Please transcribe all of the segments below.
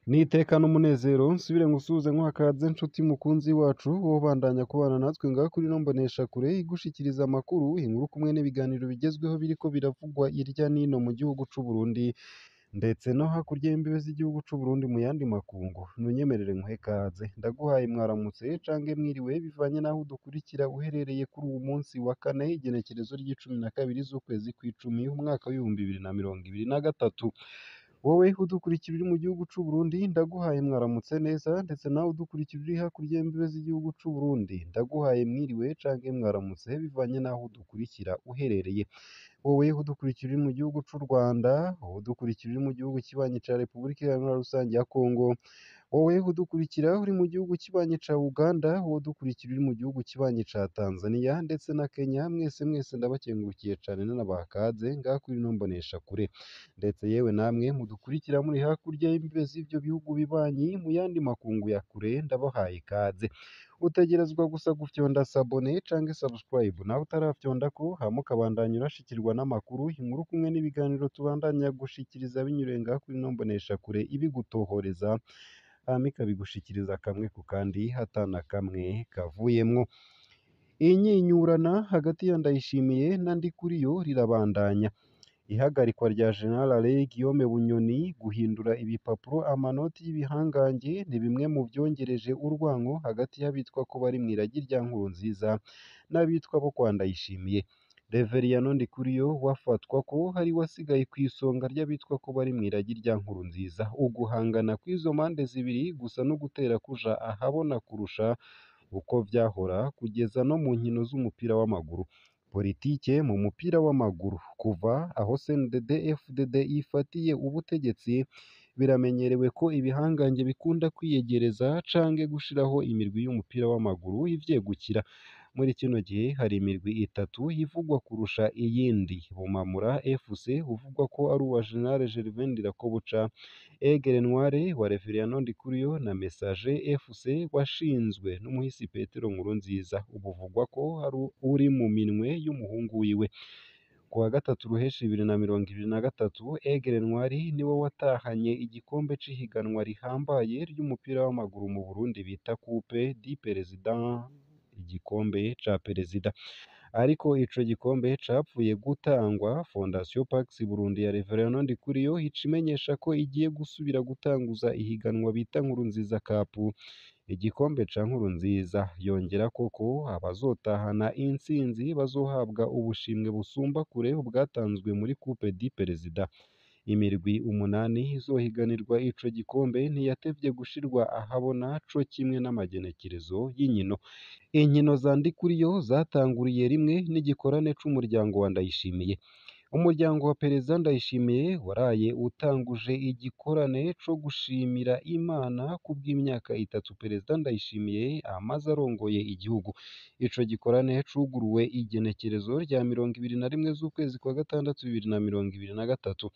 N'iteka n'umunezero nsubire ngusuhuze nkuha ikaze nshuti mukunzi wacu wowe ubandanya kubana natwe ngaha kuri ino mboneshakure igushikiriza amakuru, inkuru kumwe n'ibiganiro bigezweho biriko biravugwa irya nino mu gihugu c'u Burundi ndetse no hakurya y'imbibe z'igihugu c'u Burundi mu yandi makungu. Nunyemerere nkuhe ikaze, ndaguhaye mwaramutse cange mwiriwe bivanye n'aho udukurikira uherereye kuri uwu munsi wa kane igenekerezo ry'icumi na kabiri z'ukwezi kw'icumi umwaka w'2023. Wowe udukurikira uri mu gihugu c'u Burundi ndaguhaye mwaramutse neza, ndetse nawe udukurikira uri hakurya y'imbibe z'igihugu c'u Burundi ndaguhaye mwiriwe canke mwaramutse bivanye n'aho udukurikira uherereye. Wowe udukurikira uri mu gihugu c'u Rwanda, wowe udukurikira uri mu gihugu kibanyi ca Repubulika Iharanira Rusangi ya Kongo, wowe udukurikira uri mu gihugu kibanyi ca Uganda, wowe udukurikira uri mu gihugu kibanyi ca Tanzania ndetse na Kenya, mwese mwese ndabakengurukiye cane nanabaha ikaze ngaha kuri ino mboneshakure. Ndetse yewe namwe mudukurikira muri hakurya y'imbibe z'ivyo bihugu bibanyi mu yandi makungu ya kure ndabahaye ikaze. Utegerezwa gusa gufyonda s'abonner canke subscribe nawe utarafyondako, hama ukabandanya urashikirwa n'amakuru, inkuru kumwe n'ibiganiro tubandanya gushikiriza binyuriye ngaha kuri ino mboneshakure ibigutohoreza, hama ikabigushikiriza kamwe ku kandi ata na kamwe kavuyemwo. Inyinyurana hagati ya Ndayishimiye na Ndikuriyo rirabandanya. Ihagarikwa rya General Alain Guillaume Bunyoni, guhindura ibipapuro amanoti y'ibihangange ni bimwe mu vyongereje urwanko hagati y'abitwa ko bari mw'iragi rya Nkurunziza n'abitwa bo kwa Ndayishimiye. Reveriyano Ndikuriyo wafatwa ko ari we asigaye kw'isonga ry'abitwa ko bari mw'iragi rya Nkurunziza. Uguhangana kw'izo mpande zibiri gusa no gutera kuja ahabona kurusha uko vyahora kugeza no mu nkino z'umupira w'amaguru. Politike mu mupira w'amaguru kuva aho CNDD FDD ifatiye ubutegetsi, biramenyerewe ko ibihangange bikunda kwiyegereza canke gushiraho imirwi y'umupira w'amaguru ivyegukira. Muri kino gihe hari imirwi itatu ivugwa kurusha iyindi: Bumamura FC uvugwa ko ari uwa General Gervais Ndirakobuca, Aigle Noire wa Reveriyano Ndikuriyo na Messager FC washinzwe n'umuhisi Petero Nkurunziza, ubu uvugwa ko ari uri mu minwe y'umuhungu wiwe. Ku wa gatatu ruheshi 2023, Aigle Noire niwe watahanye igikombe c'ihiganwa rihambaye ry'umupira w'amaguru mu Burundi bita Coupe du Président, igikombe ca perezida. Ariko ico gikombe capfuye gutangwa, Fondation Pax Burundi ya Reveriyano Ndikuriyo ica imenyesha ko igiye gusubira gutanguza ihiganwa bita Nkurunziza Cup, igikombe ca Nkurunziza. Yongerako ko abazotahana intsinzi bazohabwa ubushimwe busumba kure ubwatanzwe muri Coupe du Président. Imirwi umunani izohiganirwa ico gikombe ntiyatevye gushirwa ahabona co kimwe n'amagenekerezo y'inkino. Inkino za Ndikuriyo zatanguriye rimwe n'igikorane c'umuryango wa Ndayishimiye. Umuryango wa Perezida Ndayishimiye waraye utanguje igikorane co gushimira Imana kubw'imyaka itatu Perezida Ndayishimiye amaze arongoye igihugu. Ico gikorane cuguruwe igenekerezo rya 21 z'ukwezi kwa gatandatu 2023,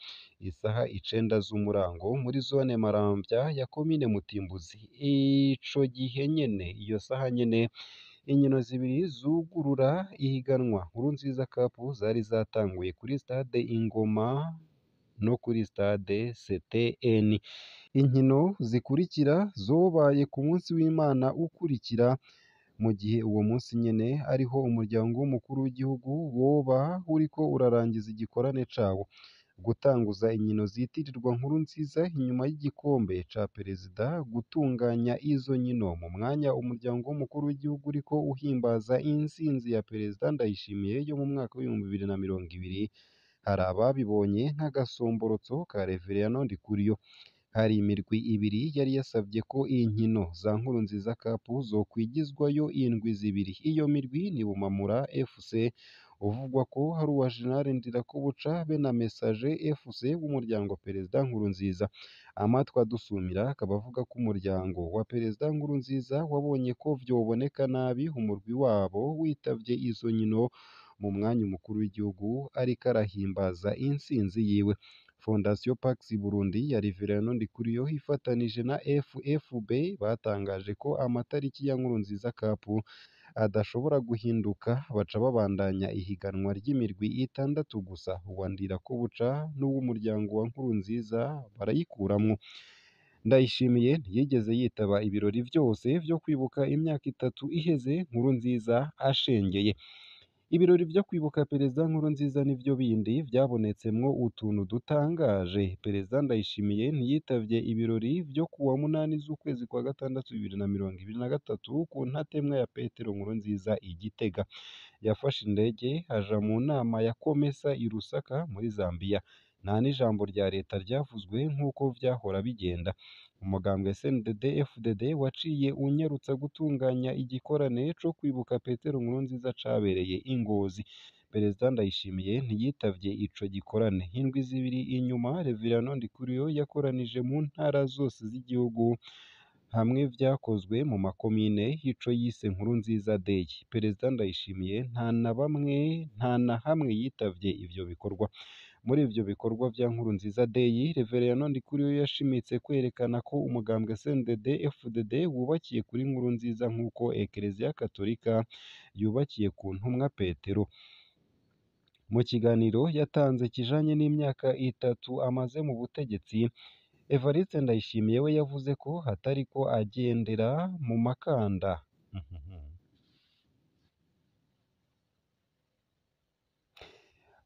isaha 9 z'umurango muri zone Maramvya ya komine Mutimbuzi. Ico gihe nyene, iyo saha nyene, inkino zibiri zugurura ihiganwa Nkurunziza Cup zari zatanguye kuri stade Ingoma no kuri stade CTN. Inkino zikurikira zobaye ku munsi w'Imana ukurikira, mu gihe uwo munsi nyene ariho umuryango w'umukuru w'igihugu woba uriko urarangiza igikorane cawo. Gutanguza inkino zitirirwa Nkurunziza inyuma y'igikombe ca perezida, gutunganya izo nkino mu mwanya umuryango w'umukuru w'igihugu uriko uhimbaza intsinzi ya Perezida Ndayishimiye yo mu mwaka w'2020, hari ababibonye nk'agasomborotso ka Reveriyano Ndikuriyo. Hari imirwi ibiri yari yasavye ko inkino za Nkurunziza Cup zokwigizwayo indwi zibiri. Iyo mirwi ni Bumamura FC uvugwa ko ari uwa General Ndirakobuca be na Messager FC w'umuryango Perezida Nkurunziza. Amatwi adusumira akaba avuga ko umuryango wa Perezida Nkurunziza wabonye ko vyoboneka nabi umurwi wabo witavye izo nkino mu mwanya umukuru w'igihugu ariko arahimbaza intsinzi yiwe. Fondation Pax Burundi ya Reveriyano Ndikuriyo ifatanije na FFB batangaje ko amatariki ya Nkurunziza Cup adashobora guhinduka, baca babandanya ihiganwa ry'imirwi itandatu gusa, uwa Ndirakobuca n'uw'umuryango wa Nkurunziza barayikuramwo. Ndayishimiye ntiyigeze yitaba ibirori vyose vyo kwibuka imyaka 3 iheze Nkurunziza ashengeye. Ibirori vyo kwibuka Perezida Nkurunziza nivyo bindi vyabonetsemwo utuntu dutangaje. Perezida Ndayishimiye ntiyitavye ibirori vyo kuwa 8 z'ukwezi kwa gatandatu 2023 ku ntatemwa ya Petero Nkurunziza i Gitega. Yafashe indege aja mu nama ya Komesa i Lusaka muri Zambia. Nta n'ijambo rya leta ryavuzwe nk'uko vyahora bigenda. Umugambwe CNDD-FDD waciye unyarutsa gutunganya igikorane co kwibuka Petero Nkurunziza cabereye i Ngozi. Perezida Ndayishimiye ntiyitavye ico gikorane. Indwi 2 inyuma, Reveriyano Ndikuriyo yakoranije mu ntara zose z'igihugu hamwe vyakozwe mu makomine ico yise Nkurunziza Day. Perezida Ndayishimiye nta na hamwe yitavye ivyo bikorwa. Muri ivyo bikorwa vya Nkurunziza Day, Reveriyano Ndikuriyo yashimitse kwerekana ko umugambwe CNDD-FDD wubakiye kuri Nkurunziza nk'uko Ekereziya Katolika yubakiye ku ntumwa Petero. Mu kiganiro yatanze kijanye n'imyaka 3 amaze mu butegetsi, Evariste Ndayishimiye we yavuze ko atariko agendera mu makanda.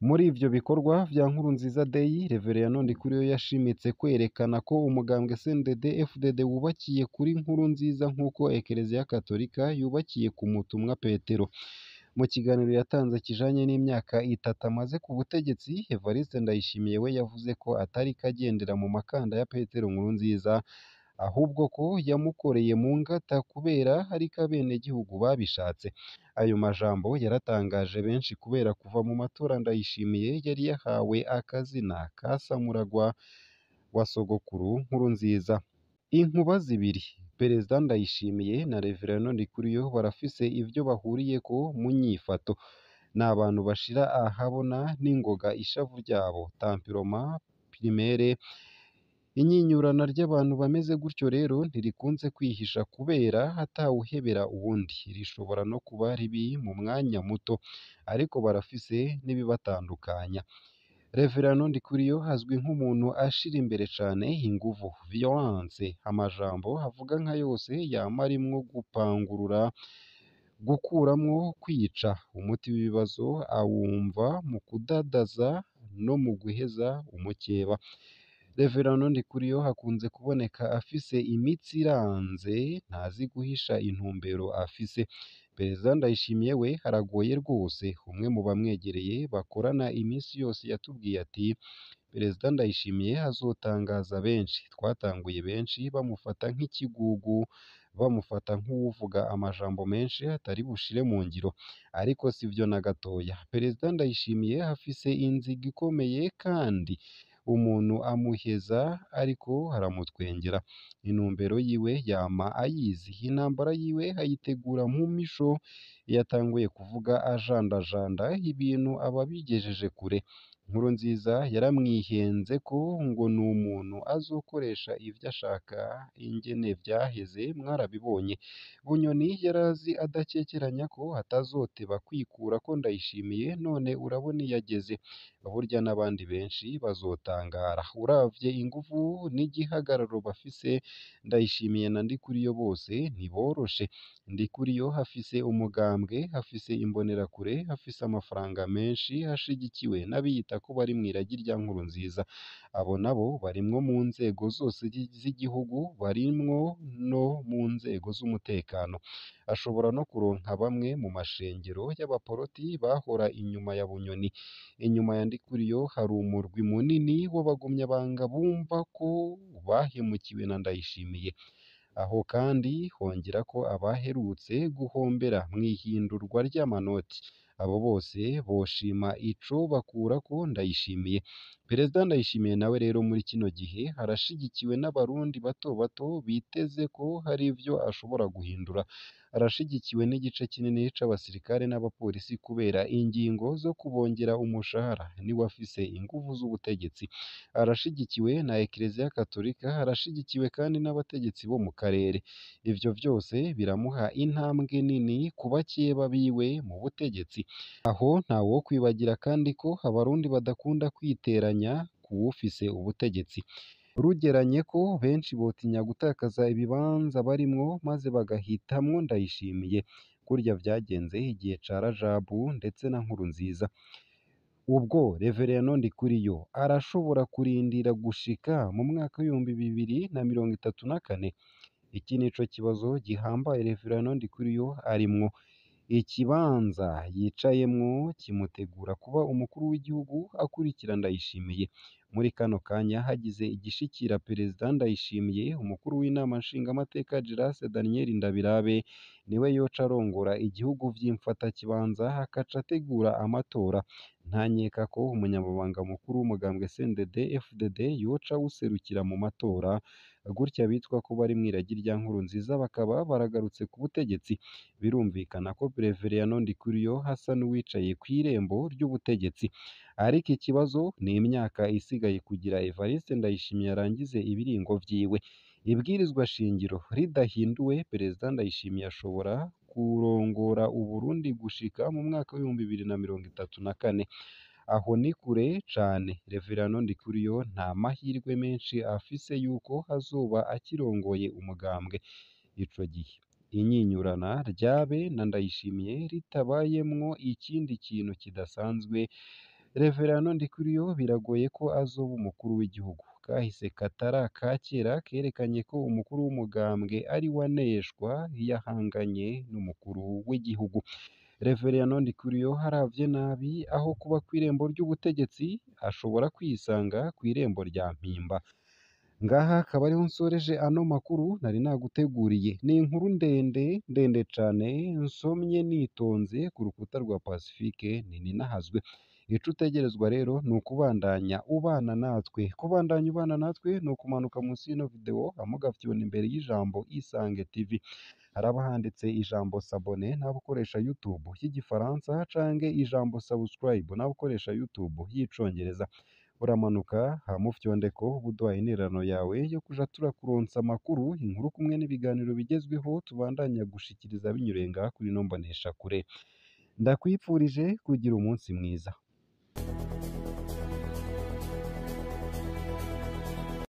Muri ivyo bikorwa vya Nkurunziza Day, Reveriyano Ndikuriyo yashimitse kwerekana ko umugambwe CNDD-FDD wubakiye kuri Nkurunziza nk'uko Ekereziya Katolika yubakiye ku mutumwa Petero. Mu kiganiro yatanze kijanye n'imyaka 3 amaze ku butegetsi, Evariste Ndayishimiye we yavuze ko atariko agendera mu makanda ya Petero Nkurunziza, ahubwo ko yamukoreye mu ngata kubera ariko abenegihugu babishatse. Ayo majambo yaratangaje benshi kubera kuva mu matora Ndayishimiye yari yahawe akazina ka Samuragwa wa sogokuru Nkurunziza. Inkuba zibiri, Perezida Ndayishimiye na Reveriyano Ndikuriyo barafise ivyo bahuriyeko mu nyifato. Ni abantu bashira ahabona n'ingoga ishavu ryabo, tempérament primaire. Inyinyurana ry'abantu bameze gutyo rero ntirikunze kwihisha kubera atawuhebera uwundi, rishobora no kuba ribi mu mwanya muto, ariko barafise n'ibibatandukanya. Reveriyano Ndikuriyo azwi nk'umuntu ashira imbere cane inguvu, violence, amajambo avuga nka yose yama arimwo gupangurura, gukuramwo, kwica. Umuti w'ibibazo awumva mu kudadaza no mu guheza umukeba. Reveriyano Ndikuriyo akunze kuboneka afise imitsi iranze, ntazi guhisha intumbero afise. Perezida Ndayishimiye we aragoye rwose. Umwe mu bamwegereye bakorana iminsi yose yatubwiye ati: Perezida Ndayishimiye azotangaza benshi. Twatanguye benshi bamufata nk'ikigugu, bamufata nk'uwuvuga amajambo menshi atari bushire mu ngiro, ariko sivyo na gatoya. Perezida Ndayishimiye afise inzigo ikomeye kandi umuntu amuheza ariko aramutwengera. Intumbero yiwe yama ayizi, intambara yiwe ayitegura mu misho. Iyo atanguye kuvuga ajandajanda ibintu aba abigejeje kure. Nkurunziza yaramwihenzeko ngo ni umuntu azokoresha ivyo ashaka, ingene vyaheze mwarabibonye. Bunyoni yarazi adakekeranya ko atazoteba kwikurako Ndayishimiye, none urabona iyo ageze. Burya n'abandi benshi bazotangara. Uravye inguvu n'igihagararo bafise, Ndayishimiye na Ndikuriyo bose ntiboroshe. Ndikuriyo afise umugambwe, afise imbonerakure, afise amafaranga menshi, ashigikiwe n'abiyita ko bari mw'iragi rya Nkurunziza. Abo nabo barimwo mu nzego zose z'igihugu, barimwo no mu nzego z'umutekano. Ashobora no kuronka bamwe mu mashengero y'abaporoti bahora inyuma ya Bunyoni. Inyuma ya Ndikuriyo hari umurwi munini w'abagumyabanga bumva ko bahemukiwe na Ndayishimiye. Aho kandi hongerako abaherutse guhombera mw'ihindurwa ry'amanoti. Abo bose boshima ico bakurako Ndayishimiye. Perezida Ndayishimiye nawe rero muri kino gihe arashigikiwe n'abarundi bato bato biteze ko hari ivyo ashobora guhindura. Arashigikiwe n'igice kinini c'abasirikare n'abapolisi kubera ingingo zo kubongera umushahara, niwe afise inguvu z'ubutegetsi. Arashigikiwe na Ekereziya Katolika, arashigikiwe kandi n'abategetsi bo mu karere. Ivyo vyose biramuha intambwe nini ku bakeba biwe mu butegetsi. Aho ntawokwibagira kandi ko abarundi badakunda kwiteranya kuwufise ubutegetsi. Rugeranye ko benshi botinya gutakaza ibibanza barimwo maze bagahitamwo Ndayishimiye, kurya vyagenze igihe ca Rajabu ndetse na Nkurunziza. Ubwo Reveriyano Ndikuriyo arashobora kurindira gushika mu mwaka w'2034? Iki nico kibazo gihambaye Reveriyano Ndikuriyo arimwo. Ikibanza yicayemwo kimutegura kuba umukuru w'igihugu akurikira Ndayishimiye. Muri kano kanya hagize igishikira Perezida Ndayishimiye, umukuru w'inama nshingamateka Gildas Daniel Ndabirabe niwe yoca arongora igihugu vy'imfatakibanza akaca ategura amatora. Ntankeka ko umunyamabanga mukuru w'umugambwe CNDD FDD yoca awuserukira mu matora, gutya abitwa ko bari mw'iragi rya Nkurunziza bakaba baragarutse ku butegetsi. Birumvikana ko Reveriyano Ndikuriyo asa n'uwicaye kw'irembo ry'ubutegetsi. Ariko ikibazo ni imyaka isigaye kugira Evariste Ndayishimiye arangize ibiringo vyiwe. Ibwirizwa shingiro ridahinduwe, Perezida Ndayishimiye ashobora kurongora Uburundi gushika mu mwaka w'2034. Aho ni kure cane. Reveriyano Ndikuriyo nta mahirwe menshi afise yuko azoba akirongoye umugambwe ico gihe. Inyinyurana ryabe na Ndayishimiye ritabayemwo ikindi kintu kidasanzwe, Reveriyano Ndikuriyo biragoye ko azoba umukuru w'igihugu. Kahise katari aka kera kerekanye ko umukuru w'umugambwe ari we aneshwa iyo ahanganye n'umukuru w'igihugu. Reveriyano Ndikuriyo aravye nabi aho kuba kw'irembo ry'ubutegetsi ashobora kwisanga kw'irembo rya Mpimba. Ngaha akaba ariho nsoreje ano makuru nari naguteguriye. Ni inkuru ndende ndende cane nsomye nitonze ku rukuta rwa Pacifique Nininahazwe. Ico utegerezwa rero ni ukubandanya ubana natwe. Kubandanya ubana natwe ni ukumanuka munsi y'ino video hama ugafyona imbere y'ijambo Isange TV. Haraba handitse ijambo s'abonner nawe ukoresha YouTube y'igifaransa canke ijambo subscribe nawe ukoresha YouTube y'icongereza. Uramanuka hama ufyondeko uba uduhaye intererano yawe yo kuja turakuronsa amakuru, inkuru kumwe n'ibiganiro bigezweho tubandanya gushikiriza binyuriye ngaha kuri ino mboneshakure. Ndakwifurije kugira umunsi mwiza.